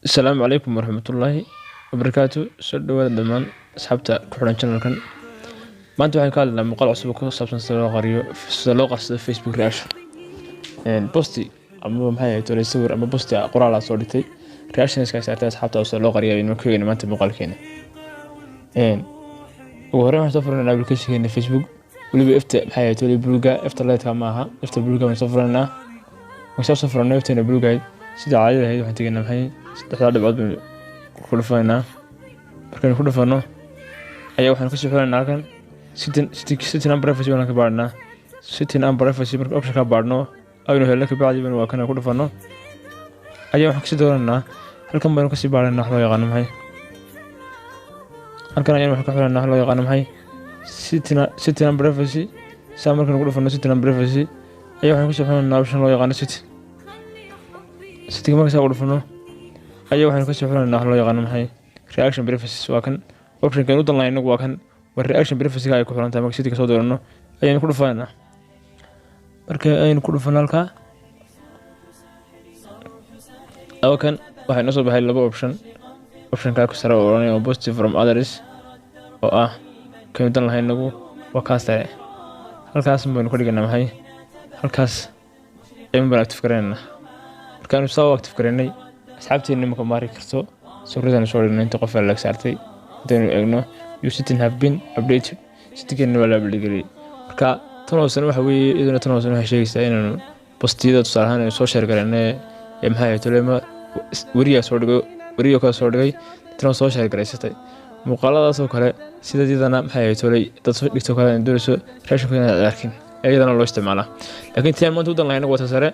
Asalaamu calaykum waraxmatullaahi wabarakaatu. Soo dhawaada dhammaan asxaabta ku xidhan channelkan. Maanta waxaan ka hadlaynaa muuqaal cusub oo ku saabsan sida loo qariyo, sida loo qarsado Facebook reaction posti ama maxay ahayd tole sawir ama posti qoraal aad soo dhigtay, reactionska ay saartay asxaabta oo sida loo qariyo ayaynu ka eegayna maanta muuqaalkeena. Ugu horreyn waxaan soo furanaynaa applicationkeena Facebook, weliba efta maxay ahayd tole buluga, efta lightka ma aha, efta buluga baan soo furanaynaa. Markaan soo furano efteena buluga ahayd, sida caadada ahayd, waxaan tegaynaa maxay, saddexdaa dhibcood baynu ku dhufanaynaa. Markaynu ku dhufano ayaa waxaan kasii xulanaynaa halkan setting and privacy baan ka baadhnaa. Setting and privacy marka option ka baadhno aynu helno, kabacdi baynu waa kana ku dhufano ayaa waxaan kasii dooranaa halkan baynu kasii baadhanaa wax loo yaqaano maxay, halkan ayaan waxaan ka xulanaa wax loo yaqaano maxay, setting and privacy. Saa markaynu ku dhufano setting and privacy ayaa waxaan kasii xulanaa option loo yaqaano setting. Setting marka saa u dhufano ayaa waxaynu kasii xulanaa wax loo yaqaano maxay, reaction privacy. Waa kan optionkan u danlahay inagu, waa kan, waa reaction privacy-ga ay ku xiran tahay. Marka setting soo doorano ayaynu ku dhufanaa. Marka aynu ku dhufano halkaa, laba kan waxaa inoo soo baxay laba option. Optionka ku sare oo odhanaya post from others oo ah kaynu dan lahay inagu, waa kaas sare. Halkaas baynu ka dhiganaa maxay, halkaas ayuun baynu active garaynaynaa. Markaanu saa u active garaynay, asxaabteena imika maari karto sawiradan soo dhignay inta qof lag saartay. Hadaynu eegno, your setting have been updated, settingkeena waa la update geliyay. Marka tan hoosena waxa weeye iyaduna, tan hoosena waxay sheegaysaa inaanu postiyada tusaale ahaan aynu soo share garaynay ee maxay ahayd tolema weriyaa soo dhigay, weriyo kale soo dhigay, tan soo share garaysatay muuqaaladaas oo kale, sida iyadana maxay ahayd toley dad soo dhigto kale aan doonayso reactionka inaad arkin, iyadana loo isticmaalaa. Laakiin tii aan maanta u dan lahay inagu wata sare.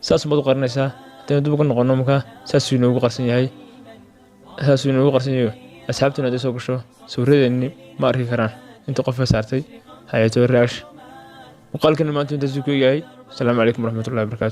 Saas baad u qarinaysaa. Haddaynu dib uga noqono marka, saasuu inoogu qarsan yahay, saasuu inoogu qarsan yahay. Asxaabtuna hadday soo gasho sawiradeeni ma arki karaan inta qofka saartay hayato reaction. Muuqaalkana maanta intaasuu ku yahay. Asalaamu calaykum waraxmatullahi wabarakaatu.